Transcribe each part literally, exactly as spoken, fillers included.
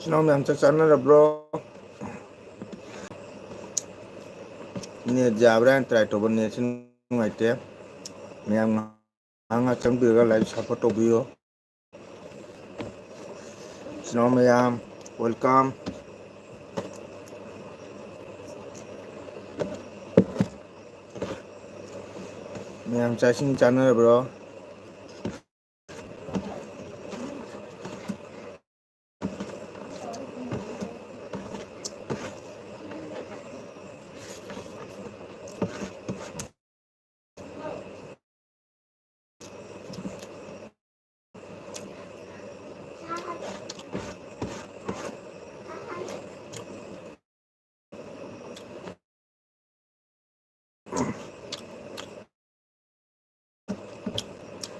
ꯏꯆꯤꯟ ꯏꯅꯥꯎ ꯃꯌꯥꯝ ꯆꯥꯛ ꯆꯥꯅꯔꯕ꯭ꯔꯣ? ꯅꯦꯠ ꯌꯥꯕ꯭ꯔꯥ ꯍꯥꯏꯅ ꯇ꯭ꯔꯥꯏ ꯇꯧꯕ, ꯅꯦꯠꯁꯤ ꯅꯨꯡꯉꯥꯏꯇꯦ꯫ ꯃꯌꯥꯝ ꯉꯥꯏꯍꯥꯛ ꯉꯥꯏꯍꯥꯛ ꯆꯪꯕꯤꯔꯒ ꯂꯥꯏꯚ ꯁꯞꯄꯣꯔꯠ ꯇꯧꯕꯤꯌꯨ꯫ ꯏꯆꯤꯟ ꯏꯅꯥꯎ ꯃꯌꯥꯝ, ꯋꯦꯜꯀꯝ꯫ ꯃꯌꯥꯝ ꯆꯥꯛ ꯏꯁꯤꯡ ꯆꯥꯅꯔꯕ꯭ꯔꯣ?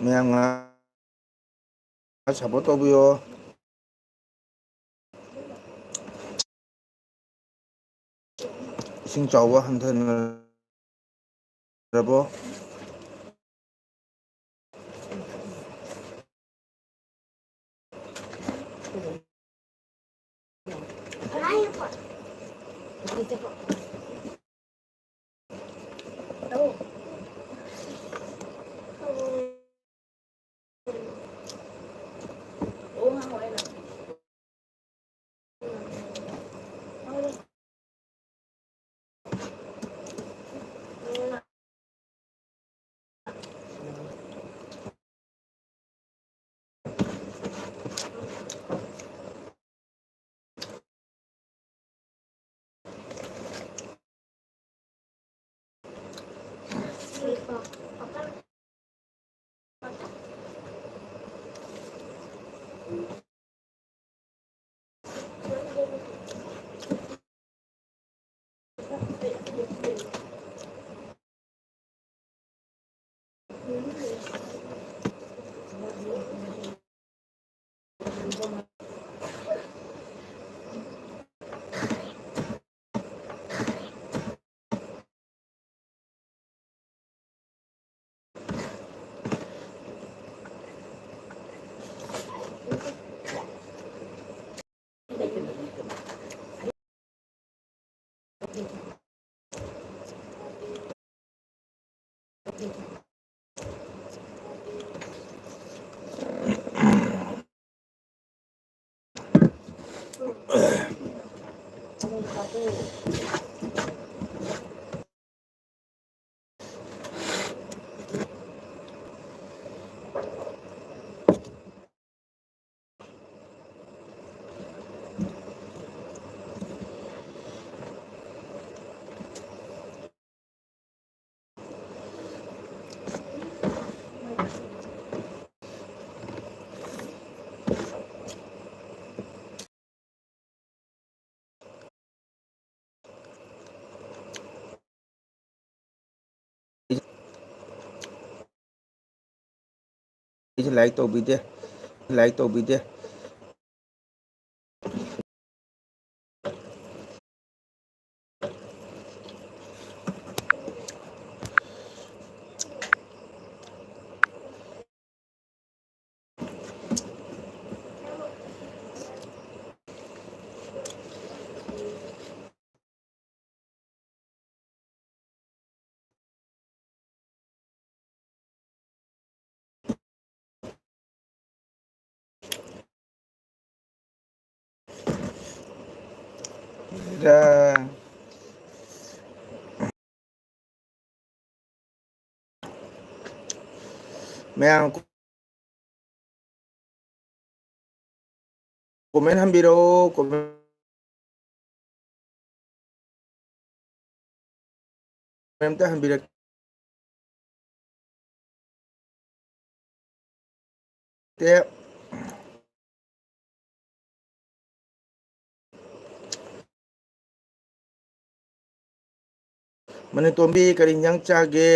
ꯃꯌꯥꯝ ꯉꯥꯏꯍꯥꯛ ꯁꯞꯄꯣꯔꯠ ꯇꯧꯕꯤꯌꯣ꯫ ꯏꯁꯤꯡ ꯆꯥꯎꯕ ꯍꯟꯊꯅꯔꯕꯣ? ꯑꯩꯁꯦ ꯂꯥꯏꯛ ꯇꯧꯕꯤꯗꯦ, ꯂꯥꯏꯛ ꯇꯧꯕꯤꯗꯦ꯫ ꯃꯌꯥꯝ ꯀꯣꯃꯦꯟ ꯍꯟꯕꯤꯔꯛꯑꯣ, ꯀꯣꯃꯦꯟ ꯑꯝꯇ ꯍꯟꯕꯤꯔꯛꯇꯦ꯫ ꯃꯅꯤꯇꯣꯝꯕꯤ, ꯀꯔꯤ ꯏꯟꯖꯥꯡ ꯆꯥꯒꯦ?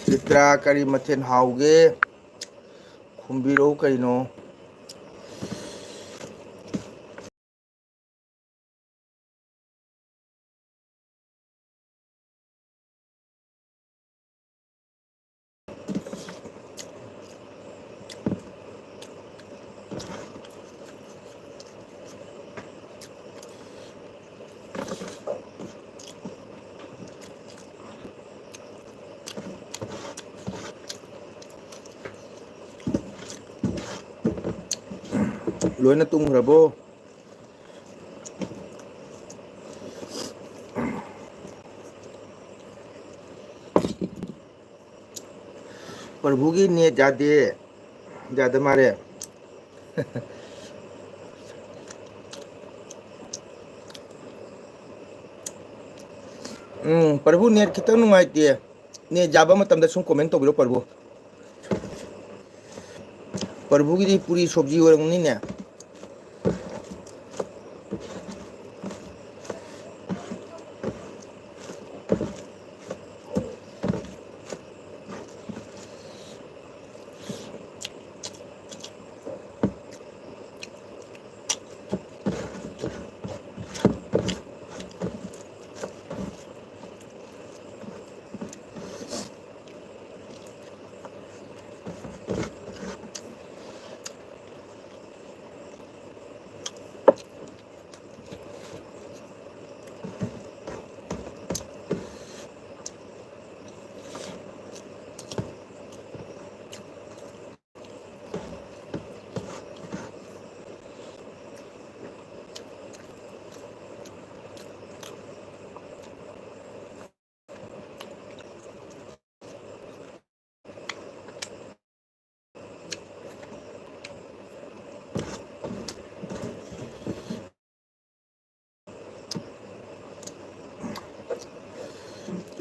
ꯆꯤꯇ꯭ꯔꯥ, ꯀꯔꯤ ꯃꯊꯦꯜ ꯍꯥꯎꯒꯦ? ꯈꯨꯝꯕꯤꯔꯛꯎ ꯀꯩꯅꯣ꯫ ꯂꯣꯏꯅ ꯇꯨꯝꯈ꯭ꯔꯕꯣ? ꯄ꯭ꯔꯚꯨꯒꯤ ꯅꯦꯠ ꯌꯥꯗꯦ, ꯌꯥꯗ ꯃꯥꯜꯂꯦ꯫ ꯎꯝ, ꯄ꯭ꯔꯚꯨ ꯅꯦꯠ ꯈꯤꯇꯪ ꯅꯨꯡꯉꯥꯏꯇꯦ꯫ ꯅꯦꯠ ꯌꯥꯕ ꯃꯇꯝꯗ ꯁꯨꯝ ꯀꯣꯃꯦꯟ ꯇꯧꯕꯤꯔꯣ ꯄ꯭ꯔꯚꯨ꯫ ꯄ꯭ꯔꯚꯨꯒꯤꯗꯤ ꯄꯨꯔꯤ ꯁꯣꯕꯖꯤ ꯑꯣꯏꯔꯝꯒꯅꯤꯅꯦ꯫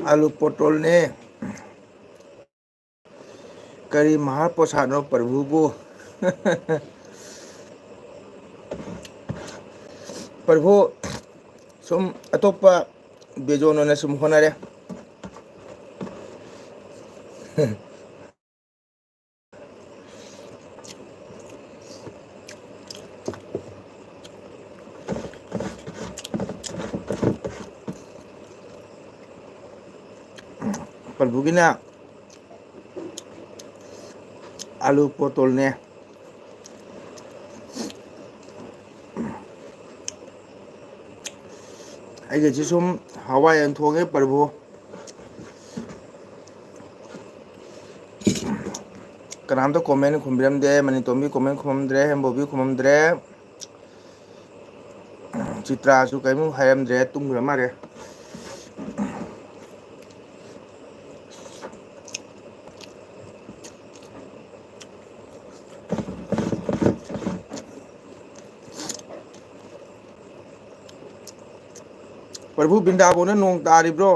ꯑꯥꯂꯨ ꯄꯣꯇꯣꯜꯅꯦ꯫ ꯀꯔꯤ ꯃꯍꯥ ꯄ꯭ꯔꯁꯥꯗꯅꯣ ꯄ꯭ꯔꯚꯨꯕꯨ? ꯄ꯭ꯔꯚꯨ ꯁꯨꯝ ꯑꯇꯣꯞꯄ ꯕꯦꯖꯣꯟ ꯑꯣꯏꯅ ꯁꯨꯝ ꯍꯣꯠꯅꯔꯦ꯫ ꯄ꯭ꯔꯚꯨꯒꯤꯅ ꯑꯥꯂꯨ ꯄꯣꯇꯣꯜꯅꯦ꯫ ꯑꯩꯒꯤꯁꯨ ꯁꯨꯝ ꯍꯋꯥꯏ ꯑꯣꯏꯅ ꯊꯣꯡꯉꯦ ꯄ꯭ꯔꯚꯨ꯫ ꯀꯅꯥꯝꯇ comment ꯈꯨꯝꯕꯤꯔꯝꯗꯦ꯫ ꯃꯅꯤꯇꯣꯝꯕꯤ comment ꯈꯨꯝꯃꯝꯗ꯭ꯔꯦ, ꯍꯦꯝꯕꯣꯕꯤ ꯈꯨꯝꯃꯝꯗ꯭ꯔꯦ, ꯆꯤꯇ꯭ꯔꯥꯁꯨ ꯀꯔꯤꯝ ꯍꯥꯏꯔꯝꯗ꯭ꯔꯦ, ꯇꯨꯝꯈ꯭ꯔ ꯃꯥꯜꯂꯦ꯫ ꯄ꯭ꯔꯚꯨ, ꯕ꯭ꯔꯤꯟꯗꯥꯕꯣꯟꯗ ꯅꯣꯡ ꯇꯥꯔꯤꯕ꯭ꯔꯣ?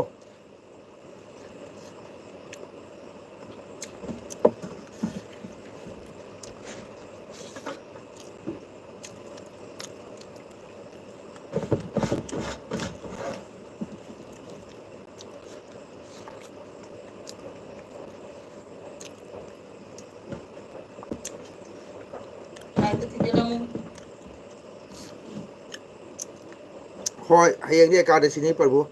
ꯍꯣꯏ, ꯍꯌꯦꯡꯗꯤ ꯑꯦꯀꯥꯗꯁꯤꯅꯤ ꯄ꯭ꯔꯚꯨ꯫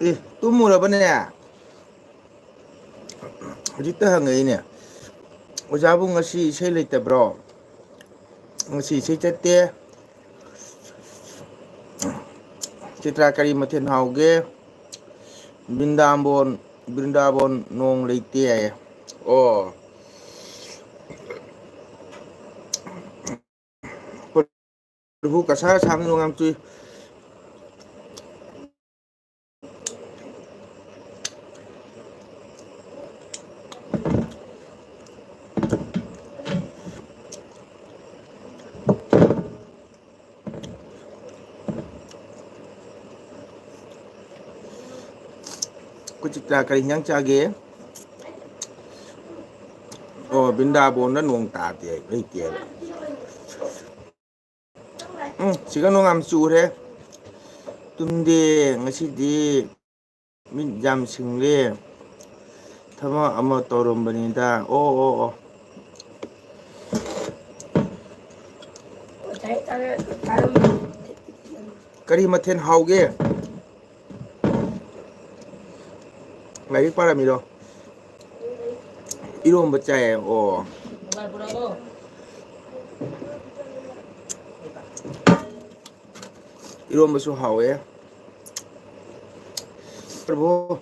ꯑꯦ, ꯇꯨꯝꯃꯨꯔꯕꯅꯦ? ꯍꯧꯖꯤꯛꯇ ꯍꯪꯉꯛꯏꯅꯦ꯫ ꯑꯣꯖꯥꯕꯨ ꯉꯁꯤ ꯏꯁꯩ ꯂꯩꯇꯕ꯭ꯔꯣ? ꯉꯁꯤ ꯏꯁꯩ ꯆꯠꯇꯦ꯫ ꯆꯤꯇ꯭ꯔꯥ, ꯀꯔꯤ ꯃꯊꯦꯜ ꯍꯥꯎꯒꯦ? ꯕ꯭ꯔꯤꯟꯗꯥꯕꯣꯟ, ꯕ꯭ꯔꯤꯟꯗꯥꯕꯣꯟ ꯅꯣꯡ ꯂꯩꯇꯦ ꯍꯥꯏꯌꯦ꯫ ꯑꯣ꯫ ꯄ꯭ꯔꯚꯨ, ꯀꯁꯥꯔ ꯑꯁꯥꯝꯗ ꯅꯣꯡ ꯌꯥꯝ ꯆꯨꯏ꯫ ꯑꯩꯈꯣꯏ ꯆꯤꯇ꯭ꯔꯥ ꯀꯔꯤ ꯍꯤꯟꯖꯥꯡ ꯆꯥꯒꯦ? ꯑꯣ, ꯕ꯭ꯔꯤꯟꯗꯥꯕꯣꯟꯗ ꯅꯣꯡ ꯇꯥꯗꯦ, ꯂꯩꯇꯦꯕ꯫ ꯎꯝ, ꯁꯤꯒ ꯅꯣꯡ ꯌꯥꯝ ꯆꯨꯔꯦ꯫ ꯇꯨꯝꯗꯦ ꯉꯁꯤꯗꯤ꯫ ꯃꯤꯠ ꯌꯥꯝ ꯁꯤꯡꯂꯦ꯫ ꯊꯕꯛ ꯑꯃ ꯇꯧꯔꯝꯕꯅꯤꯗ꯫ ꯑꯣ, ꯑꯣ, ꯑꯣ꯫ ꯀꯔꯤ ꯃꯊꯦꯜ ꯍꯥꯎꯒꯦ? ꯂꯥꯏꯔꯤꯛ ꯄꯥꯔꯝꯃꯤꯔꯣ? ꯏꯔꯣꯝꯕ ꯆꯥꯏ꯫ ꯑꯣ, ꯏꯔꯣꯝꯕꯁꯨ ꯍꯥꯎꯋꯦ꯫ ꯄ꯭ꯔꯚꯨ,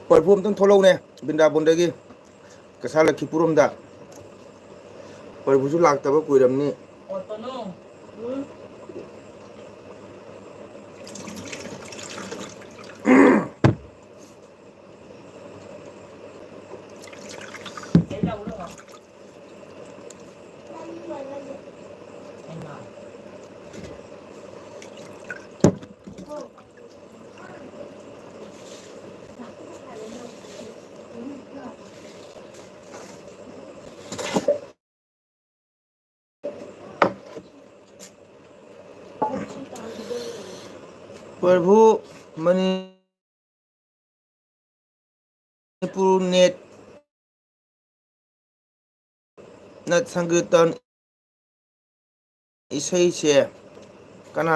ꯄ꯭ꯔꯚꯨ ꯑꯝꯇꯪ ꯊꯣꯛꯂꯛꯎꯅꯦ, ꯕ꯭ꯔꯤꯟꯗꯥꯕꯣꯟꯗꯒꯤ ꯀꯁꯥ ꯂꯛꯈꯤꯄꯨꯔ ꯔꯣꯝꯗ꯫ ꯄ꯭ꯔꯚꯨꯁꯨ ꯂꯥꯛꯇꯕ ꯀꯨꯏꯔꯝꯅꯤ꯫ ꯄ꯭ꯔꯚꯨ, ꯃꯅꯤꯄꯨꯔ ꯅꯦꯠ ꯅꯠ ꯁꯪꯀꯤꯔꯇꯟ ꯏꯁꯩꯁꯦ ꯀꯅꯥ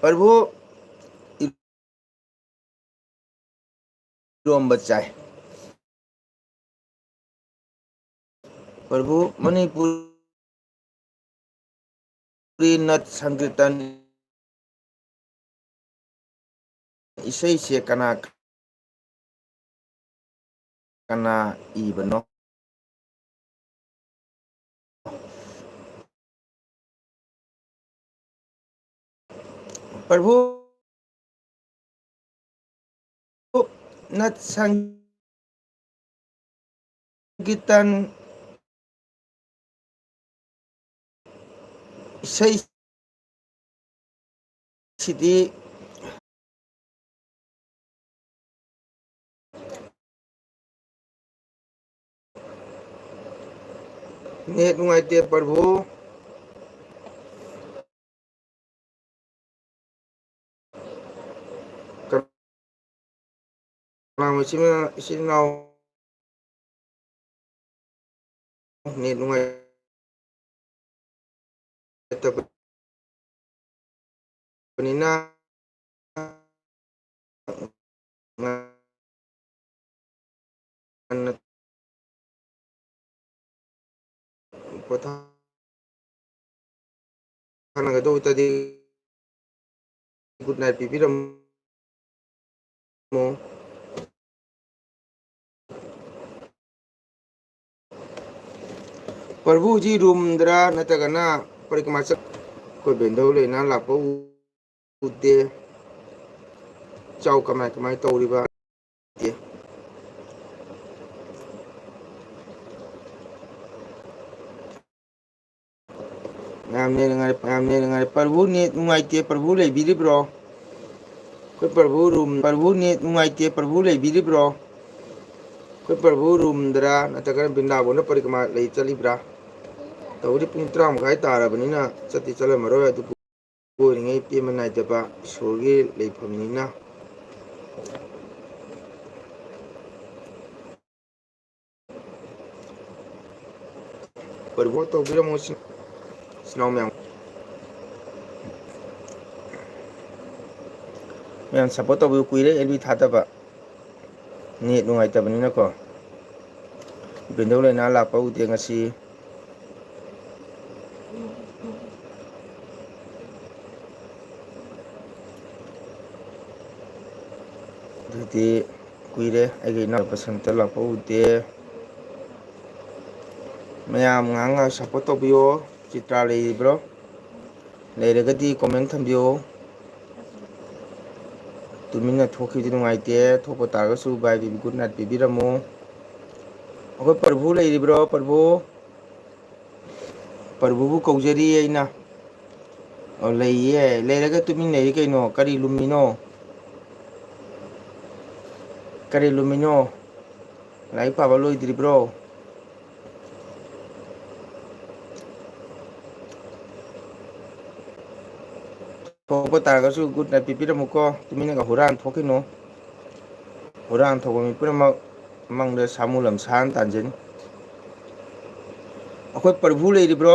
ꯄ꯭ꯔꯚꯨ, ꯏꯔꯣꯝꯕ ꯆꯥꯏ꯫ ꯄ꯭ꯔꯚꯨ, ꯃꯅꯤꯄꯨꯔꯤ ꯅꯠ ꯁꯪꯀꯤꯔꯇꯟ ꯏꯁꯩꯁꯦ ꯀꯅꯥ ꯀꯅꯥ ꯏꯕꯅꯣ? ꯄ꯭ꯔꯚꯨ ꯅꯠ ꯁꯪꯒꯤꯇꯟ ꯏꯁꯩ ꯁꯤꯗꯤ ꯅꯦꯠ ꯅꯨꯡꯉꯥꯏꯇꯦ ꯄ꯭ꯔꯚꯨ꯫ ꯀꯅꯥ ꯏꯆꯤꯟ ꯏꯅꯥꯎ ꯅꯦꯠ ꯅꯨꯡꯉꯥꯏꯇꯕꯅꯤꯅ ꯉꯟꯅ ꯄꯣꯊꯥꯅꯒꯗꯧꯕ ꯑꯣꯏꯇꯥꯔꯗꯤ ꯒꯨꯗ ꯅꯥꯏꯠ ꯄꯤꯕꯤꯔꯝꯃꯣ꯫ ꯄ꯭ꯔꯚꯨ ꯍꯧꯖꯤꯛ ꯔꯨꯝꯗꯔꯥ ꯅꯠꯇ꯭ꯔꯒꯅ ꯄꯔꯤꯀ꯭ꯔꯃꯥ ꯆꯠ-, ꯑꯩꯈꯣꯏ ꯕꯦꯟꯗꯧ ꯂꯩꯅ ꯂꯥꯛꯄ ꯎꯗꯦ꯫ ꯆꯥꯎ ꯀꯃꯥꯏ ꯀꯃꯥꯏ ꯇꯧꯔꯤꯕ? ꯌꯥꯝ ꯅꯦꯠ ꯅꯨꯡꯉꯥꯏ-, ꯌꯥꯝ ꯅꯦꯠ ꯅꯨꯡꯉꯥꯏ꯫ ꯄ꯭ꯔꯚꯨ ꯅꯦꯠ ꯅꯨꯡꯉꯥꯏꯇꯦ꯫ ꯄ꯭ꯔꯚꯨ ꯂꯩꯕꯤꯔꯤꯕ꯭ꯔꯣ? ꯑꯩꯈꯣꯏ ꯄ꯭ꯔꯚꯨ ꯔꯨꯝ, ꯄ꯭ꯔꯚꯨ ꯅꯦꯠ ꯅꯨꯡꯉꯥꯏꯇꯦ꯫ ꯄ꯭ꯔꯚꯨ ꯂꯩꯕꯤꯔꯤꯕ꯭ꯔꯣ? ꯑꯩꯈꯣꯏ ꯄ꯭ꯔꯚꯨ ꯔꯨꯝꯗꯔꯥ ꯅꯠꯇ꯭ꯔꯒꯅ ꯕ꯭ꯔꯤꯟꯗꯥꯕꯣꯟꯗ ꯄꯔꯤꯀ꯭ꯔꯃꯥ ꯂꯩ ꯆꯠꯂꯤꯕ꯭ꯔꯥ? ꯇꯧꯕꯗꯤ ꯄꯨꯡ ꯇꯔꯥ ꯃꯈꯥꯏ ꯇꯥꯔꯕꯅꯤꯅ ꯆꯠꯇꯤ ꯆꯠꯂꯝꯃꯔꯣꯏ, ꯑꯗꯨꯕꯨ ꯑꯣꯏꯔꯤꯉꯩ ꯄꯦꯟꯕ ꯅꯥꯏꯗꯕ ꯏꯁꯣꯔꯒꯤ ꯂꯩꯐꯝꯅꯤꯅ꯫ ꯄ꯭ꯔꯚꯨ ꯇꯧꯕꯤꯔꯝꯃꯣ ꯏꯆꯤꯟ ꯏꯅꯥꯎ ꯃꯌꯥꯝ꯫ ꯃꯌꯥꯝ ꯁꯞꯄꯣꯔꯠ ꯇꯧꯕꯤꯌꯨ꯫ ꯀꯨꯏꯔꯦ ꯑꯦꯜ ꯕꯤ ꯊꯥꯗꯕ꯫ ꯅꯦꯠ ꯅꯨꯡꯉꯥꯏꯇꯕꯅꯤꯅꯀꯣ꯫ ꯕꯦꯟꯗꯧ ꯂꯩꯅꯥ ꯂꯥꯛꯄ ꯎꯗꯦ ꯉꯁꯤ꯫ ꯑꯗꯨꯗꯤ ꯀꯨꯏꯔꯦ ꯑꯩꯒꯤ ꯏꯅꯥꯎ ꯄꯁꯟꯇ ꯂꯥꯛꯄ ꯎꯗꯦ꯫ ꯃꯌꯥꯝ ꯉꯥꯏꯍꯥꯛ ꯉꯥꯏꯍꯥꯛ support ꯇꯧꯕꯤꯌꯣ꯫ ꯆꯤꯇ꯭ꯔꯥ ꯂꯩꯔꯤꯕ꯭ꯔꯣ? ꯂꯩꯔꯒꯗꯤ comment ꯊꯝꯕꯤꯌꯣ꯫ ꯇꯨꯃꯤꯟꯅ ꯊꯣꯛꯈꯤꯕꯗꯤ ꯅꯨꯡꯉꯥꯏꯇꯦ꯫ ꯊꯣꯛꯄ ꯇꯥꯔꯒꯁꯨ bye bye, good night ꯄꯤꯕꯤꯔꯝꯃꯨ꯫ ꯑꯩꯈꯣꯏ ꯄ꯭ꯔꯚꯨ ꯂꯩꯔꯤꯕ꯭ꯔꯣ? ꯄ꯭ꯔꯚꯨ? ꯄ꯭ꯔꯚꯨꯕꯨ ꯀꯧꯖꯔꯤ ꯑꯩꯅ꯫ ꯑꯣ, ꯂꯩꯌꯦ꯫ ꯂꯩꯔꯒ ꯇꯨꯃꯤꯟ ꯂꯩꯔꯤ ꯀꯩꯅꯣ? ꯀꯔꯤ ꯂꯨꯝꯃꯤꯅꯣ? ꯀꯔꯤ ꯂꯨꯝꯃꯤꯅꯣ? ꯂꯥꯏꯔꯤꯛ ꯄꯥꯕ ꯂꯣꯏꯗ꯭ꯔꯤꯕ꯭ꯔꯣ? ꯊꯣꯛꯄ ꯇꯥꯔꯒꯁꯨ good night ꯄꯤꯕꯤꯔꯝꯃꯨꯀꯣ꯫ ꯇꯨꯃꯤꯟꯅꯒ ꯍꯨꯔꯥꯟ ꯊꯣꯛꯈꯤꯅꯨ꯫ ꯍꯨꯔꯥꯟ ꯊꯣꯛꯄ ꯃꯤ ꯄꯨꯝꯅꯃꯛ ꯃꯪꯗ ꯁꯥꯃꯨ ꯂꯝꯁꯥꯟ ꯇꯥꯟꯖꯅꯤ꯫ ꯑꯩꯈꯣꯏ ꯄ꯭ꯔꯚꯨ ꯂꯩꯔꯤꯕ꯭ꯔꯣ?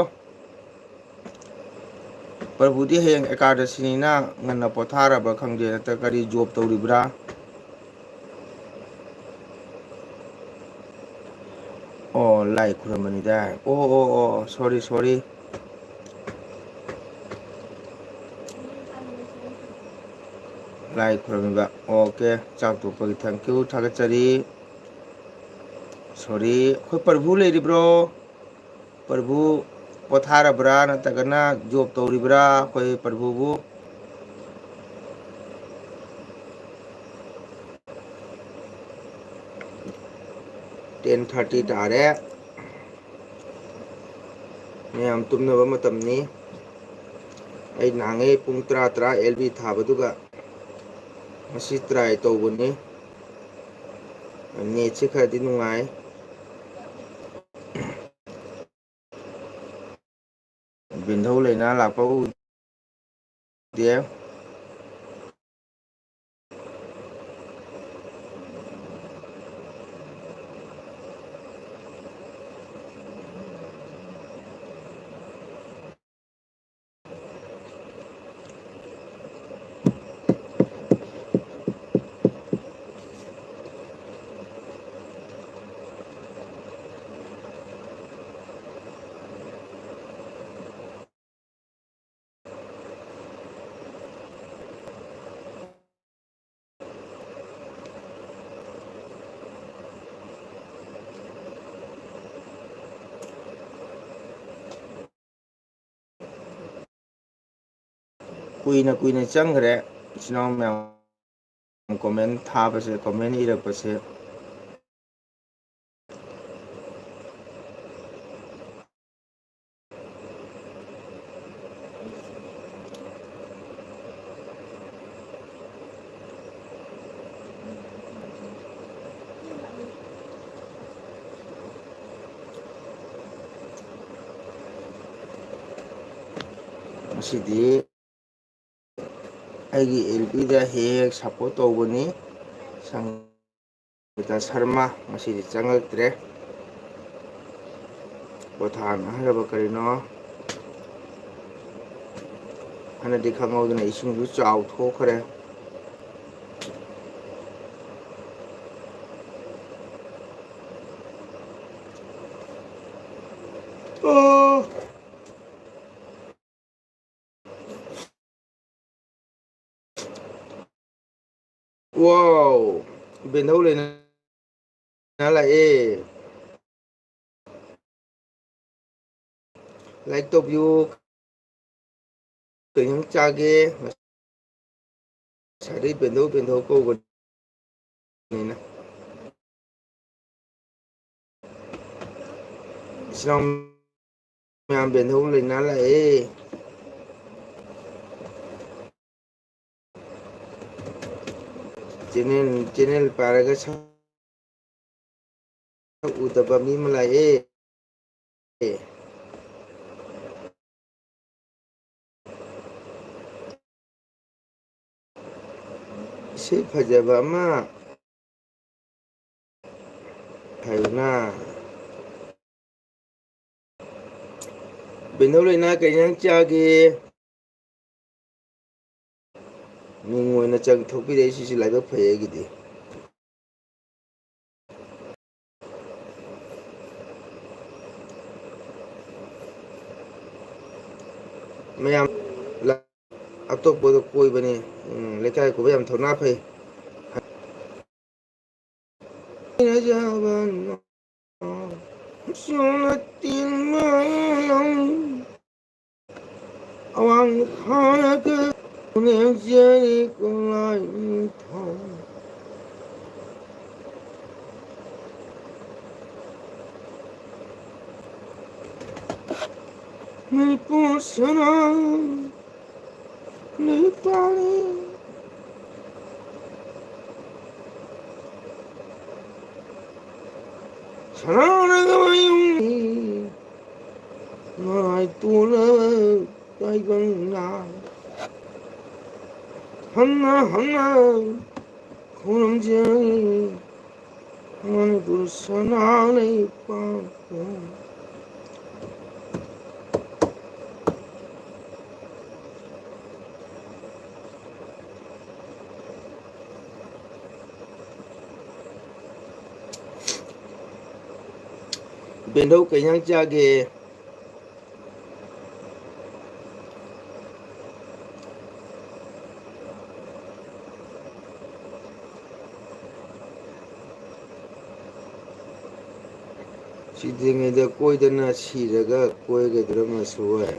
ꯄ꯭ꯔꯚꯨꯗꯤ ꯍꯌꯦꯡ ꯑꯦꯀꯥꯗꯁꯤꯅꯤꯅ ꯉꯟꯅ ꯄꯣꯊꯥꯔꯕ꯭ꯔꯥ ꯈꯪꯗꯦ, ꯅꯠꯇ꯭ꯔꯒ ꯀꯔꯤ job ꯇꯧꯔꯤꯕ꯭ꯔꯥ? ꯑꯣ, ꯂꯥꯏ ꯈꯨꯔꯝꯕꯅꯤꯗ꯫ ꯑꯣ, ꯑꯣ, ꯑꯣ, sorry, sorry꯫ ꯂꯥꯏ ꯈꯨꯔꯝꯃꯤꯕ꯫ Okay, ꯆꯥꯛ ꯇꯣꯛꯄꯒꯤ thank you, ꯊꯥꯒꯠꯆꯔꯤ꯫ Sorry, ꯑꯩꯈꯣꯏ ꯄ꯭ꯔꯚꯨ ꯂꯩꯔꯤꯕ꯭ꯔꯣ? ꯄ꯭ꯔꯚꯨ ꯄꯣꯊꯥꯔꯕ꯭ꯔꯥ ꯅꯠꯇ꯭ꯔꯒꯅ job ꯇꯧꯔꯤꯕ꯭ꯔꯥ? ꯑꯩꯈꯣꯏ ꯄ꯭ꯔꯚꯨꯕꯨ ten thirty ꯇꯥꯔꯦ꯫ ꯃꯌꯥꯝ ꯇꯨꯝꯅꯕ ꯃꯇꯝꯅꯤ꯫ ꯑꯩ ꯅꯍꯥꯟꯉꯩ ꯄꯨꯡ ꯇꯔꯥ, ꯇꯔꯥ L B ꯊꯥꯕꯗꯨꯒ ꯉꯁꯤ try ꯇꯧꯕꯅꯤ꯫ Netꯁꯦ ꯈꯔꯗꯤ ꯅꯨꯡꯉꯥꯏ꯫ ꯕꯤꯟꯙꯧ ꯂꯩꯅꯥ ꯂꯥꯛꯄ ꯎꯗꯦ꯫ ꯀꯨꯏꯅ ꯀꯨꯏꯅ ꯆꯪꯈ꯭ꯔꯦ ꯏꯆꯤꯟ ꯏꯅꯥꯎ ꯃꯌꯥꯝ comment ꯊꯥꯕꯁꯦ, comment ꯏꯔꯛꯄꯁꯦ꯫ ꯉꯁꯤꯗꯤ ꯑꯩꯒꯤ ꯑꯦꯜ ꯄꯤꯗ ꯍꯦꯛ ꯍꯦꯛ support ꯇꯧꯕꯅꯤ꯫ ꯁꯪꯒꯤꯇꯥ ꯁꯔꯃ ꯉꯁꯤꯗꯤ ꯆꯪꯉꯛꯇ꯭ꯔꯦ꯫ ꯄꯣꯊꯥꯅ ꯍꯥꯏꯔꯕ ꯀꯔꯤꯅꯣ? ꯍꯥꯟꯅꯗꯤ ꯈꯪꯍꯧꯗꯅ ꯏꯁꯤꯡꯁꯨ ꯆꯥꯎꯊꯣꯛꯈ꯭ꯔꯦ꯫ ꯑꯣ꯫ Wow! ꯕꯦꯟꯙꯧ ꯂꯩꯅꯥ ꯂꯥꯛꯑꯦ꯫ Like ꯇꯧꯕꯤꯌꯨ꯫ ꯀꯩ ꯏꯟꯖꯥꯡ ꯆꯥꯒꯦ? ꯉꯁꯥꯏꯗꯩ ꯕꯦꯟꯙꯧ ꯕꯦꯟꯙꯧ ꯀꯧꯕꯅꯤꯅ꯫ ꯏꯆꯤꯟ ꯏꯅꯥꯎ ꯃꯌꯥꯝ ꯕꯦꯟꯙꯧ ꯂꯩꯅꯥ ꯂꯥꯛꯑꯦ꯫ Channel, channel ꯄꯥꯔꯒ ꯁꯛ ꯎꯗꯕ ꯃꯤ ꯑꯃ ꯂꯥꯛꯑꯦ꯫ ꯏꯁꯩ ꯐꯖꯕ ꯑꯃ ꯍꯥꯏꯌꯨꯅ꯫ ꯕꯦꯟꯙꯧ ꯂꯩꯅꯥ ꯀꯩ ꯏꯟꯖꯥꯡ ꯆꯥꯒꯦ? ꯃꯤꯡ ꯑꯣꯏꯅ ꯆꯪ ꯊꯣꯛꯄꯤꯔꯛꯏꯁꯤꯁꯨ ꯂꯥꯏꯕꯛ ꯐꯩ ꯑꯩꯒꯤꯗꯤ꯫ ꯃꯌꯥꯝ ꯂ-, ꯑꯇꯣꯞꯄꯗ ꯀꯣꯏꯕꯅꯤ꯫ ꯎꯝ, ꯂꯩꯀꯥꯏ ꯀꯣꯏꯕ ꯌꯥꯝ ꯊꯧꯅꯥ ꯐꯩ꯫ ꯑꯋꯥꯡ ꯈꯥꯔꯒ ꯅꯦꯝꯖꯔꯤ ꯀꯣꯂꯥꯏ ꯅꯤꯡꯊꯧ꯫ ꯃꯅꯤꯄꯨꯔ ꯁꯅꯥ ꯅꯨꯄꯥꯅꯤ꯫ ꯁꯅꯥꯔꯒ ꯃꯌꯨꯝ ꯅꯥꯏ ꯇꯣꯟꯅ ꯇꯥꯏꯕꯪꯅ ꯍꯟꯅ ꯍꯟꯅ ꯈꯨꯔꯨꯝꯖꯔꯤ ꯃꯅꯤꯄꯨꯔ ꯁꯅꯥ ꯂꯩꯄꯥꯛꯄꯨ꯫ ꯕꯦꯟꯗꯧ ꯀꯩ ꯏꯟꯖꯥꯡ ꯆꯥꯒꯦ? ꯁꯤꯗ꯭ꯔꯤꯉꯩꯗ ꯀꯣꯏꯗꯅ ꯁꯤꯔꯒ ꯀꯣꯏꯒꯗ꯭ꯔꯃꯁꯨ ꯑꯣꯏ꯫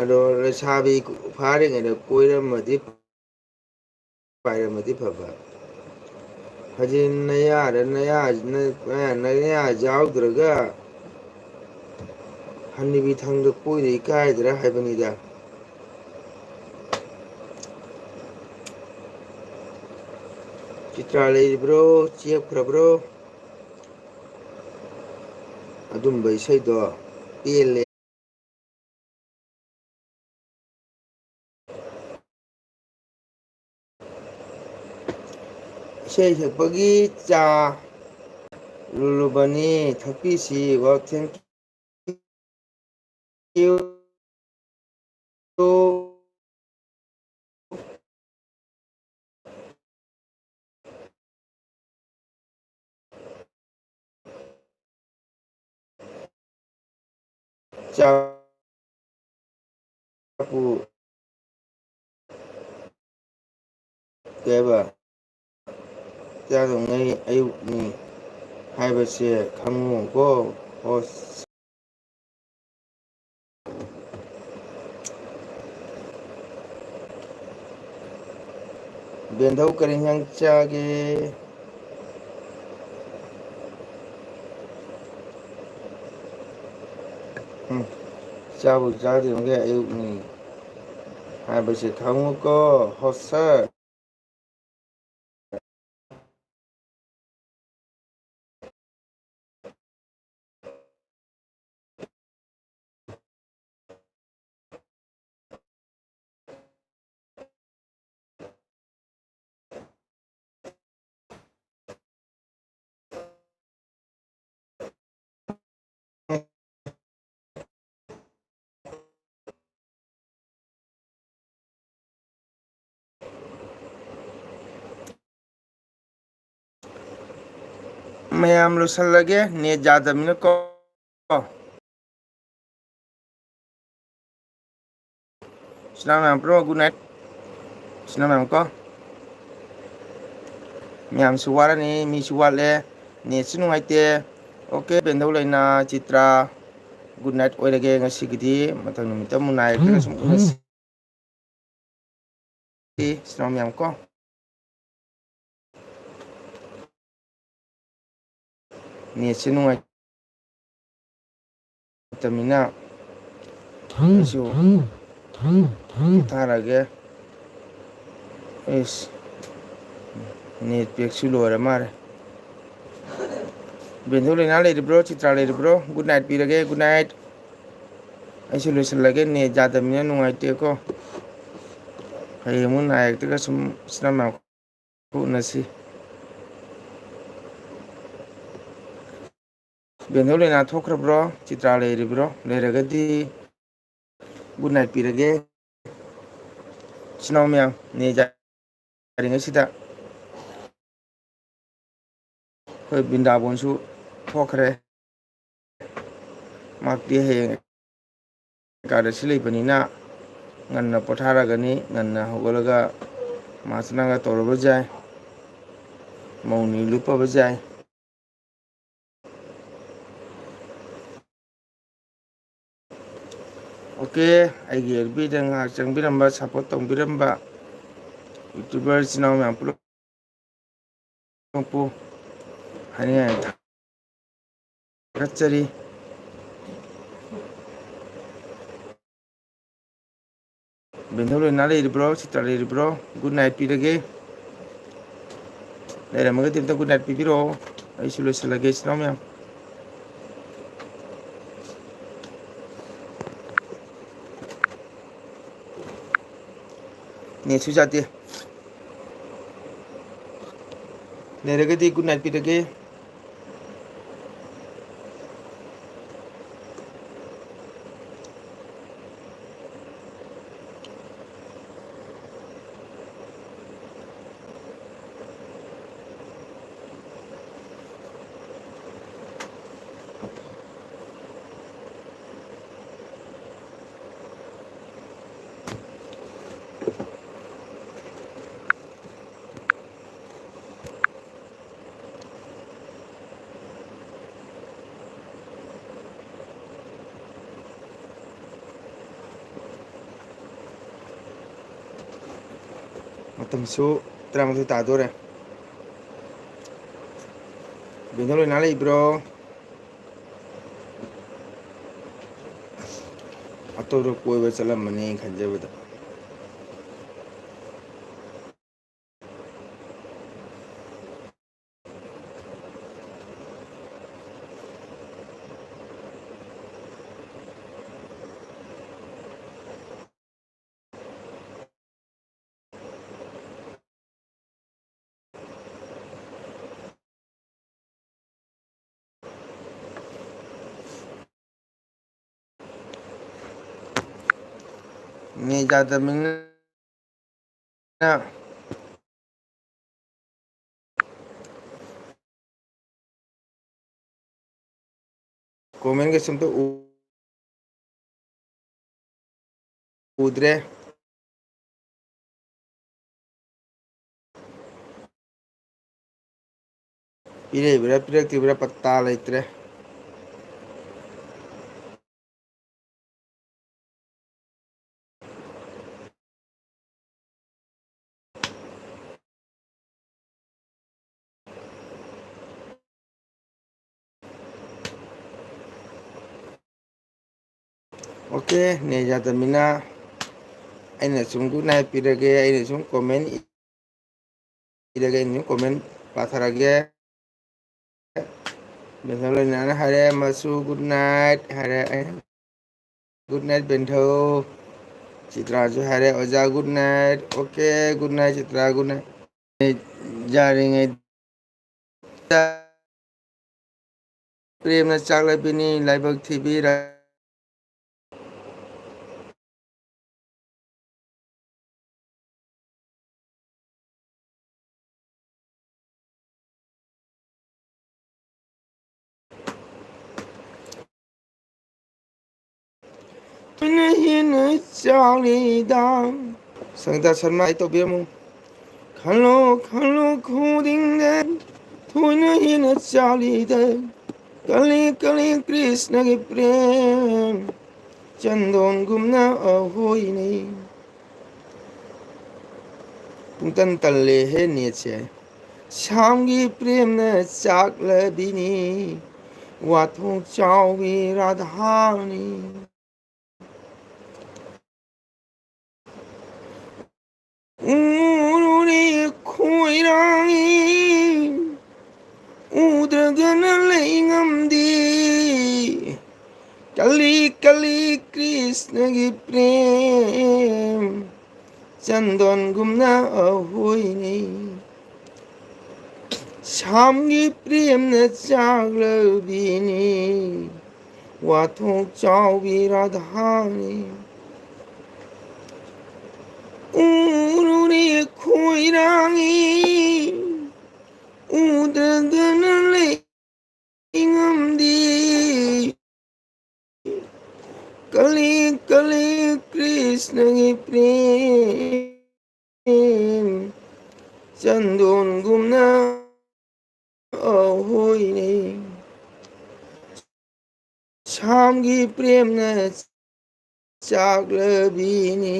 ꯑꯗꯣ ꯂꯩꯁꯥꯕꯤ ꯐꯥꯔꯤꯉꯩꯗ ꯀꯣꯏꯔꯝꯃꯗꯤ ꯄꯥꯏꯔꯝꯃꯗꯤ ꯐꯕ꯫ ꯍꯧꯖꯤꯛ ꯅꯌꯥꯗ ꯅꯌꯥ, ꯅ-, ꯅꯌꯥ ꯌꯥꯎꯗ꯭ꯔꯒ ꯍꯟꯅꯨꯕꯤ ꯊꯪꯗ ꯀꯣꯏꯗ ꯏꯀꯥꯏꯗ꯭ꯔꯥ ꯍꯥꯏꯕꯅꯤꯗ꯫ ꯆꯤꯇ꯭ꯔꯥ ꯂꯩꯔꯤꯕ꯭ꯔꯣ? ꯆꯦꯞꯈ꯭ꯔꯕ꯭ꯔꯣ? ꯑꯗꯨꯝꯕ ꯏꯁꯩꯗꯣ ꯄꯦꯜꯂꯦ꯫ ꯏꯁꯩ ꯁꯛꯄꯒꯤ ꯆꯥ ꯂꯨꯜꯂꯨꯕꯅꯤ, ꯊꯛꯄꯤꯁꯤ꯫ Well, thank you. ꯆꯥꯛꯄꯨ ꯀꯩ ꯍꯥꯏꯕ? ꯆꯥꯗꯧꯉꯩ ꯑꯌꯨꯛꯅꯤ ꯍꯥꯏꯕꯁꯦ ꯈꯪꯉꯨꯀꯣ꯫ ꯑꯣ꯫ ꯕꯦꯟꯙꯧ ꯀꯔꯤ ꯏꯟꯖꯥꯡ ꯆꯥꯒꯦ? ꯎꯝ, ꯆꯥꯕꯨ ꯆꯥꯗ꯭ꯔꯤꯕꯅꯦ, ꯑꯌꯨꯛꯅꯤ ꯍꯥꯏꯕꯁꯦ ꯈꯪꯉꯨꯀꯣ, ꯍꯣ ꯁꯔ꯫ ꯃꯌꯥꯝ ꯂꯣꯏꯁꯜꯂꯒꯦ, ꯅꯦꯠ ꯌꯥꯗꯕꯅꯤꯅꯀꯣ꯫ ꯁꯤꯅꯥ ꯃꯌꯥꯝ ꯄ꯭ꯔꯣ, ꯒꯨꯗ ꯅꯥꯏꯠ꯫ ꯁꯤꯅꯥ ꯃꯌꯥꯝ ꯀꯣ, ꯃꯌꯥꯝꯁꯨ ꯋꯥꯔꯅꯤ, ꯃꯤꯁꯨ ꯋꯥꯠꯂꯦ, ꯅꯦꯠꯁꯨ ꯅꯨꯡꯉꯥꯏꯇꯦ꯫ ꯑꯣꯀꯦ, ꯕꯦꯟꯗꯧ ꯂꯩꯅꯥ, ꯆꯤꯇ꯭ꯔꯥ, ꯒꯨꯗ ꯅꯥꯏꯠ ꯑꯣꯏꯔꯒꯦ ꯉꯁꯤꯒꯤꯗꯤ꯫ ꯃꯊꯪ ꯅꯨꯃꯤꯠꯇ ꯑꯃꯨꯛ ꯅꯥꯏꯔꯛꯇꯅ ꯁꯨꯝ ꯎꯅꯁꯤ꯫ ꯁꯤꯅꯥ ꯃꯌꯥꯝ ꯀꯣ꯫ ꯅꯦꯠꯁꯦ ꯅꯨꯡꯉꯥꯏꯇꯕꯅꯤꯅ ꯑꯩꯁꯨ ꯄꯣꯊꯥꯔꯒꯦ꯫ ꯏꯁ, ꯅꯦꯠ ꯄꯦꯛꯁꯨ ꯂꯣꯏꯔ ꯃꯥꯜꯂꯦ꯫ ꯕꯦꯟꯗꯧ ꯂꯩꯅꯥ ꯂꯩꯔꯤꯕ꯭ꯔꯣ? ꯆꯤꯇ꯭ꯔꯥ ꯂꯩꯔꯤꯕ꯭ꯔꯣ? ꯒꯨꯗ ꯅꯥꯏꯠ ꯄꯤꯔꯒꯦ, ꯒꯨꯗ ꯅꯥꯏꯠ꯫ ꯑꯩꯁꯨ ꯂꯣꯏꯁꯤꯜꯂꯒꯦ, ꯅꯦꯠ ꯌꯥꯗꯕꯅꯤꯅ ꯅꯨꯡꯉꯥꯏꯇꯦꯀꯣ꯫ ꯍꯌꯦꯡ ꯑꯃꯨꯛ ꯅꯥꯏꯔꯛꯇꯒ ꯁꯨꯝ ꯁꯤꯅ ꯃꯌꯥꯝ ꯎꯅꯁꯤ꯫ ꯕꯦꯟꯗꯧ ꯂꯩꯅꯥ ꯊꯣꯛꯈ꯭ꯔꯕ꯭ꯔꯣ? ꯆꯤꯇ꯭ꯔꯥ ꯂꯩꯔꯤꯕ꯭ꯔꯣ? ꯂꯩꯔꯒꯗꯤ ꯒꯨꯗ ꯅꯥꯏꯠ ꯄꯤꯔꯒꯦ꯫ ꯏꯆꯤꯟ ꯏꯅꯥꯎ ꯃꯌꯥꯝ, ꯅꯦꯠ ꯌꯥꯔꯤꯉꯩꯁꯤꯗ꯫ ꯑꯩꯈꯣꯏ ꯕ꯭ꯔꯤꯟꯗꯥꯕꯣꯟꯁꯨ ꯊꯣꯛꯈ꯭ꯔꯦ꯫ ꯃꯍꯥꯛꯇꯤ ꯍꯌꯦꯡ ꯑꯦꯀꯥꯗꯁꯤ ꯂꯩꯕꯅꯤꯅ ꯉꯟꯅ ꯄꯣꯊꯥꯔꯒꯅꯤ, ꯉꯟꯅ ꯍꯧꯒꯠꯂꯒ ꯃꯥꯁꯅꯥꯒ ꯇꯧꯔꯕꯁꯨ ꯌꯥꯏ, ꯃꯧꯅꯤ ꯂꯨꯞꯄꯕꯁꯨ ꯌꯥꯏ꯫ ꯑꯣꯀꯦ, ꯑꯩꯒꯤ ꯑꯦꯐ ꯕꯤꯗ ꯉꯥꯏꯍꯥꯛ ꯆꯪꯕꯤꯔꯝꯕ, ꯁꯞꯄꯣꯔꯠ ꯇꯧꯕꯤꯔꯝꯕ YouTuber ꯏꯆꯤꯟ ꯏꯅꯥꯎ ꯃꯌꯥꯝ ꯄꯨꯂꯞ ꯄꯨ ꯍꯥꯏꯅꯤꯡꯉꯥꯏ ꯊꯥꯒꯠꯆꯔꯤ꯫ ꯕꯦꯟꯊꯧ ꯂꯣꯏꯅꯥ ꯂꯩꯔꯤꯕ꯭ꯔꯣ? ꯁꯤꯇꯥ ꯂꯩꯔꯤꯕ꯭ꯔꯣ? Good night ꯄꯤꯔꯒꯦ꯫ ꯂꯩꯔꯝꯃꯒꯗꯤ ꯑꯝꯇ good night ꯄꯤꯕꯤꯔꯛꯑꯣ꯫ ꯑꯩꯁꯨ ꯂꯣꯏꯁꯤꯜꯂꯒꯦ, ꯏꯆꯤꯟ ꯏꯅꯥꯎ ꯃꯌꯥꯝ꯫ ꯅꯦꯠꯁꯨ ꯌꯥꯗꯦ꯫ ꯂꯩꯔꯒꯗꯤ good night ꯄꯤꯔꯒꯦ꯫ ꯃꯇꯝꯁꯨ ꯇꯔꯥꯃꯥꯊꯣꯏ ꯇꯥꯗꯣꯔꯦ꯫ ꯕꯦꯟꯊꯧ ꯂꯣꯏꯅꯥ ꯂꯩꯕ꯭ꯔꯣ? ꯑꯇꯣꯞꯄ ꯀꯣꯏꯕ ꯆꯠꯂꯝꯃꯅꯤ ꯈꯟꯖꯕꯗ꯫ ꯅꯦꯠ ꯌꯥꯗꯕꯅꯤꯅ comment ꯀꯩꯁꯨꯝꯇ ꯎ-, ꯎꯗ꯭ꯔꯦ꯫ ꯄꯤꯔꯛꯏꯕ꯭ꯔꯥ ꯄꯤꯔꯛꯇ꯭ꯔꯤꯕ꯭ꯔꯥ ꯄꯠꯇꯥ ꯂꯩꯇ꯭ꯔꯦ꯫ ꯑꯣꯀꯦ, ꯅꯦꯠ ꯌꯥꯗꯕꯅꯤꯅ ꯑꯩꯅ ꯁꯨꯝ ꯒꯨꯗ ꯅꯥꯏꯠ ꯄꯤꯔꯒꯦ, ꯑꯩꯅ ꯁꯨꯝ ꯀꯣꯃꯦꯟ ꯏꯔꯒꯦ, ꯑꯩꯅ ꯁꯨꯝ ꯀꯣꯃꯦꯟ ꯄꯥꯊꯔꯒꯦ꯫ ꯕꯦꯟꯊꯧ ꯂꯩꯅꯥꯅ ꯍꯥꯏꯔꯦ, ꯃꯁꯨ ꯒꯨꯗ ꯅꯥꯏꯠ ꯍꯥꯏꯔꯦ, ꯑꯩꯅ ꯒꯨꯗ ꯅꯥꯏꯠ ꯕꯦꯟꯊꯧ꯫ ꯆꯤꯇ꯭ꯔꯥꯁꯨ ꯍꯥꯏꯔꯦ, ꯑꯣꯖꯥ good night. Okay, good night Chitra, good night. ꯌꯥꯔꯤꯉꯩꯗ ꯄ꯭ꯔꯦꯝꯅ ꯆꯥꯛꯂꯕꯤꯅꯤ ꯂꯥꯏꯕꯛ ꯊꯤꯕꯤꯔ꯫ ꯊꯣꯏꯅ ꯍꯦꯟꯅ ꯆꯥꯎꯔꯤꯗ꯫ ꯁꯪꯒꯤꯇꯥ ꯁꯔꯃ ꯑꯩ ꯇꯧꯕꯤꯔꯝꯃꯨ꯫ ꯈꯜꯂꯣ ꯈꯜꯂꯣ ꯈꯨꯗꯤꯡꯗ ꯊꯣꯏꯅ ꯍꯦꯟꯅ ꯆꯥꯎꯔꯤꯗ꯫ ꯀꯂꯤ ꯀꯂꯤ ꯀ꯭ꯔꯤꯁꯅꯒꯤ ꯄ꯭ꯔꯦꯝ ꯆꯟꯗꯣꯟꯒꯨꯝꯅ ꯑꯍꯣꯏꯅꯩ꯫ ꯄꯨꯡꯇꯟ ꯇꯜꯂꯦꯍꯦ ꯅꯦꯠꯁꯦ꯫ ꯁ꯭ꯌꯥꯝꯒꯤ ꯄ꯭ꯔꯦꯝꯅ ꯆꯥꯛꯂꯕꯤꯅꯤ, ꯋꯥꯊꯣꯛ ꯆꯥꯎꯕꯤ ꯔꯥꯙꯥꯅꯤ꯫ ꯎꯔꯨꯔꯦ ꯈꯣꯏꯔꯥꯡꯉꯤ, ꯎꯗ꯭ꯔꯒꯅ ꯂꯩ ꯉꯝꯗꯦ꯫ ꯀꯂꯤ ꯀꯂꯤ ꯀ꯭ꯔꯤꯁꯅꯒꯤ ꯄ꯭ꯔꯦꯝ ꯆꯟꯗꯣꯟꯒꯨꯝꯅ ꯑꯍꯣꯏꯅꯩ꯫ ꯁ꯭ꯌꯥꯝꯒꯤ ꯄ꯭ꯔꯦꯝꯅ ꯆꯥꯛꯂꯕꯤꯅꯤ, ꯋꯥꯊꯣꯛ ꯆꯥꯎꯕꯤ ꯔꯥꯙꯥꯅꯤ꯫ ꯎꯔꯨꯔꯦ ꯈꯣꯏꯔꯥꯡꯉꯤ, ꯎꯗ꯭ꯔꯒꯅ ꯂꯩ ꯉꯝꯗꯦ꯫ ꯀꯂꯤ ꯀꯂꯤ ꯀ꯭ꯔꯤꯁꯅꯒꯤ ꯄ꯭ꯔꯦꯝ ꯆꯟꯗꯣꯟꯒꯨꯝꯅ ꯑꯍꯣꯏꯅꯩ꯫ ꯁ꯭ꯌꯥꯝꯒꯤ ꯄ꯭ꯔꯦꯝꯅ ꯆꯥꯛꯂꯕꯤꯅꯤ,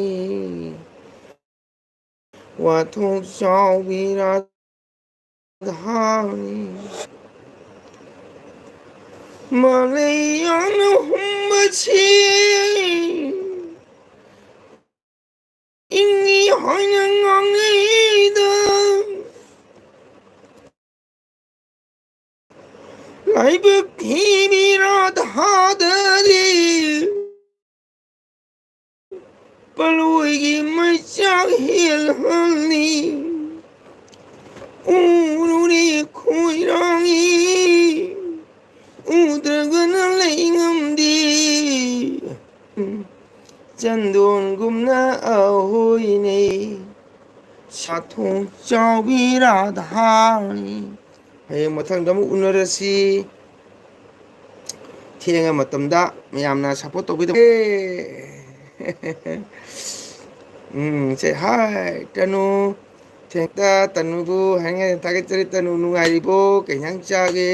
ꯋꯥꯊꯣꯛ ꯆꯥꯎꯕꯤ ꯔꯥꯙꯥꯅꯤ꯫ ꯃꯥꯂꯦꯝꯅ ꯍꯨꯝꯕꯁꯤ ꯏꯪꯉꯤ ꯍꯥꯏꯅ ꯉꯥꯡꯂꯤꯗ꯫ ꯂꯥꯏꯕꯛ ꯊꯤꯕꯤ ꯔꯥꯙꯥꯗꯗꯤ ꯄꯂꯣꯏꯒꯤ ꯃꯩꯆꯥꯛ ꯍꯦꯜꯍꯜꯂꯤ꯫ ꯎꯔꯨꯔꯦ ꯈꯣꯏꯔꯥꯡꯏ, ꯎꯗ꯭ꯔꯒꯅ ꯂꯩ ꯉꯝꯗꯦ꯫ ꯎꯝ, ꯆꯟꯗꯣꯟꯒꯨꯝꯅ ꯑꯍꯣꯏꯅꯩ ꯁꯥꯊꯣꯡ ꯆꯥꯎꯕꯤ ꯔꯥꯙꯥꯅꯤ꯫ ꯍꯌꯦꯡ ꯃꯊꯪꯗ ꯑꯃꯨꯛ ꯎꯅꯔꯁꯤ꯫ ꯊꯦꯡꯉ ꯃꯇꯝꯗ ꯃꯌꯥꯝꯅ support ꯇꯧꯕꯤꯗꯕ꯫ ꯎꯝ, say hi, ꯇꯅꯨ꯫ ꯊꯦꯡꯇ ꯇꯅꯨꯕꯨ ꯍꯥꯏꯅꯤꯡꯉꯥꯏ ꯊꯥꯒꯠꯆꯔꯤ꯫ ꯇꯅꯨ ꯅꯨꯡꯉꯥꯏꯔꯤꯕꯣ? ꯀꯩ ꯏꯟꯖꯥꯡ ꯆꯥꯒꯦ?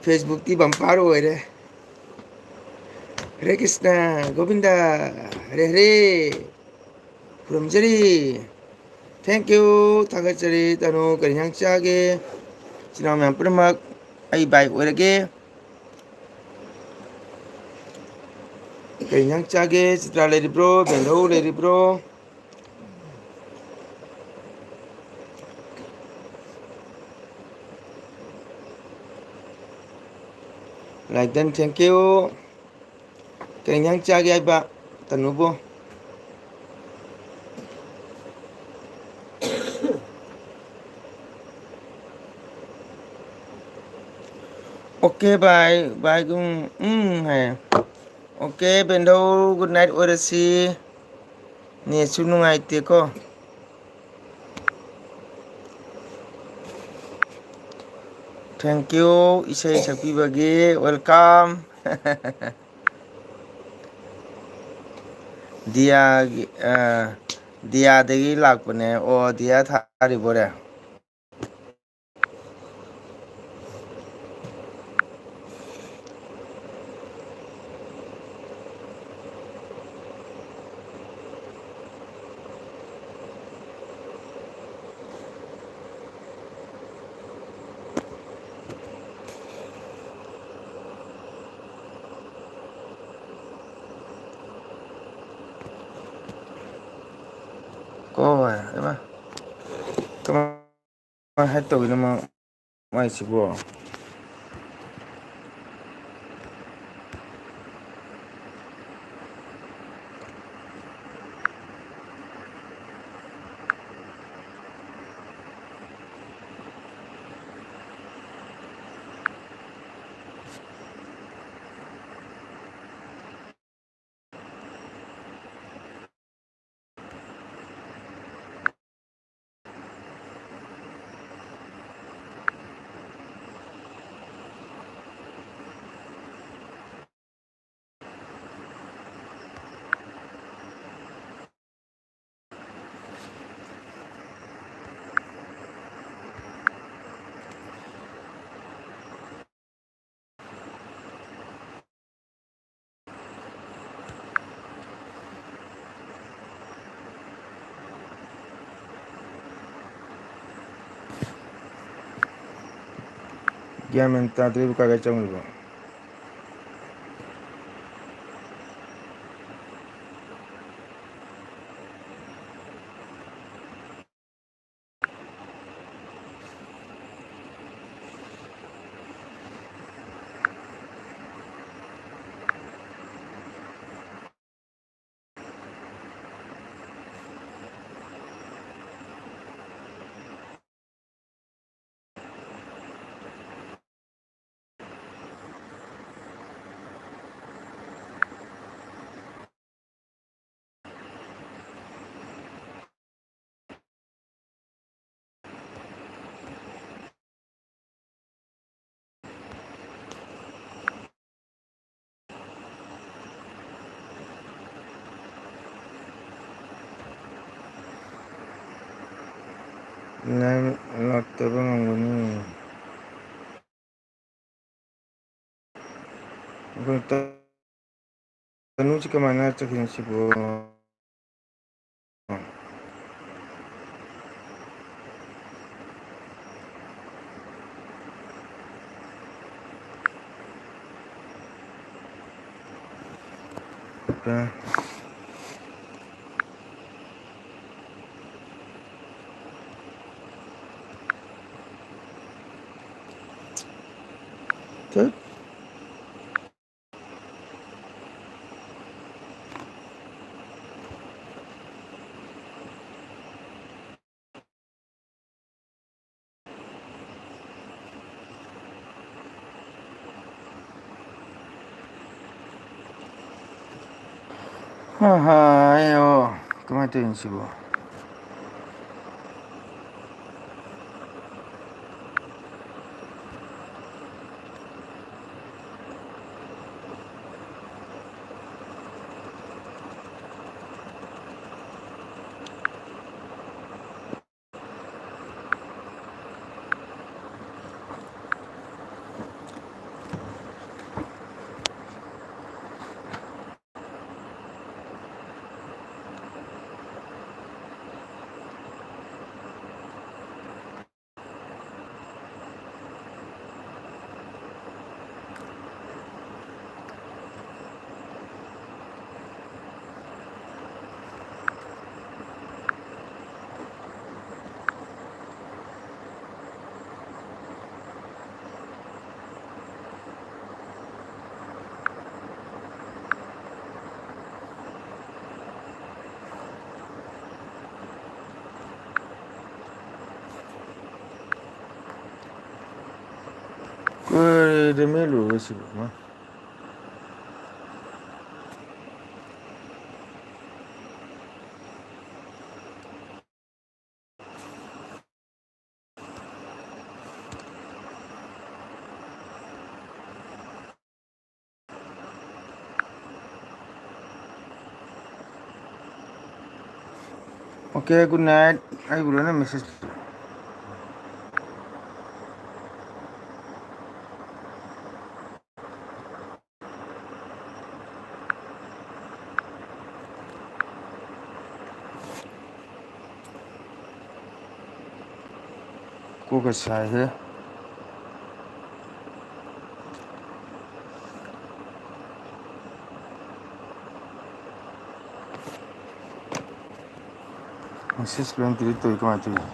Facebook ꯇꯤ bumper ꯑꯣꯏꯔꯦ꯫ ꯍꯔꯦ ꯀ꯭ꯔꯤꯁꯅ, ꯒꯣꯕꯤꯟꯗ, ꯍꯔꯦ ꯍꯔꯦ꯫ ꯈꯨꯔꯨꯝꯖꯔꯤ꯫ Thank you, ꯊꯥꯒꯠꯆꯔꯤ꯫ ꯇꯅꯨ, ꯀꯔꯤ ꯏꯟꯖꯥꯡ ꯆꯥꯒꯦ? ꯏꯆꯤꯟ ꯏꯅꯥꯎ ꯃꯌꯥꯝ ꯄꯨꯝꯅꯃꯛ ꯑꯩ bye ꯑꯣꯏꯔꯒꯦ꯫ ꯀꯔꯤ ꯏꯟꯖꯥꯡ ꯆꯥꯒꯦ? ꯆꯤꯇ꯭ꯔꯥ ꯂꯩꯔꯤꯕ꯭ꯔꯣ? ꯕꯦꯟꯙꯧ ꯂꯩꯔꯤꯕ꯭ꯔꯣ? Like done, thank you. ꯀꯩ ꯏꯟꯖꯥꯡ ꯆꯥꯒꯦ ꯍꯥꯏꯕ, ꯇꯅꯨꯕꯨ? Okay, bye, bye, ꯎꯝ, ꯎꯝ ꯍꯥꯏ꯫ Okay, ꯕꯦꯟꯙꯧ, good night ꯑꯣꯏꯔꯁꯤ꯫ ꯅꯦꯠꯁꯨ ꯅꯨꯡꯉꯥꯏꯇꯦꯀꯣ꯫ Thank you, ꯏꯁꯩ ꯁꯛꯄꯤꯕꯒꯤ, welcome꯫ ꯗꯤꯌꯥꯒꯤ, ꯑ, ꯗꯤꯌꯥꯗꯒꯤ ꯂꯥꯛꯄꯅꯦ꯫ ꯑꯣ, ꯗꯤꯌꯥ ꯊꯥꯔꯤꯕꯣꯔꯦ? ꯍꯩꯃꯥ꯫ ꯀꯃꯥꯏ ꯍꯥꯏ ꯇꯧꯔꯤꯅꯣ ꯃꯥ-, ꯃꯥꯏꯁꯤꯕꯣ? ꯒ꯭ꯌꯥꯟ ꯃꯦꯟ ꯇꯥꯗ꯭ꯔꯦꯕꯨ ꯀꯥꯏ ꯀꯥꯏ ꯆꯪꯉꯨꯏꯕ? ꯅꯪ ꯂꯥꯛꯇꯕ ꯉꯝꯒꯅꯤ꯫ ꯑꯩꯈꯣꯏ ꯇ-, ꯇꯅꯨꯁꯤ ꯀꯃꯥꯏꯅ ꯆꯠꯈꯤꯅꯣ ꯁꯤꯕꯣ? ꯑꯍꯥ, ꯑꯩ, ꯑꯣ, ꯀꯃꯥꯏꯅ ꯇꯧꯔꯤꯅꯣ ꯁꯤꯕꯣ? ꯀꯔꯤꯗ ꯃꯦꯠꯂꯨꯔꯒ ꯁꯤꯕꯣ? ꯃꯥ꯫ Okay, good night. ꯑꯩꯕꯨ ꯂꯣꯏꯅ message ꯀꯣꯛꯀ ꯁꯥꯏꯍꯦ꯫ Message ꯂꯣꯏ delete ꯇꯧꯏ ꯀꯃꯥꯏꯅ ꯇꯧꯔꯤꯅꯣ?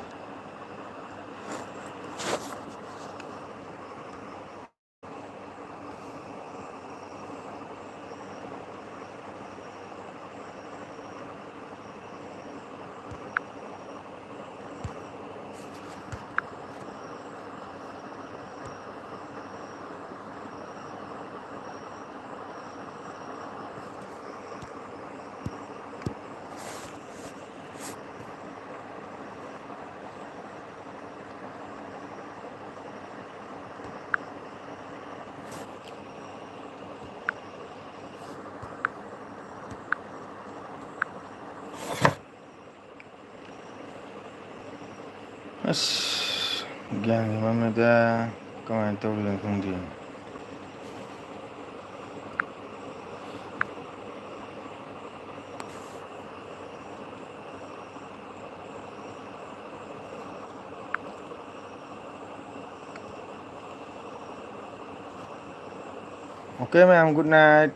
ꯑꯁ, ꯒ꯭ꯌꯥꯟꯒ ꯃꯝꯃꯦꯗ꯫ ꯀꯃꯥꯏꯅ ꯇꯧꯔꯤꯅꯣ ꯈꯪꯗꯦ꯫ Okay, ma'am. Good night.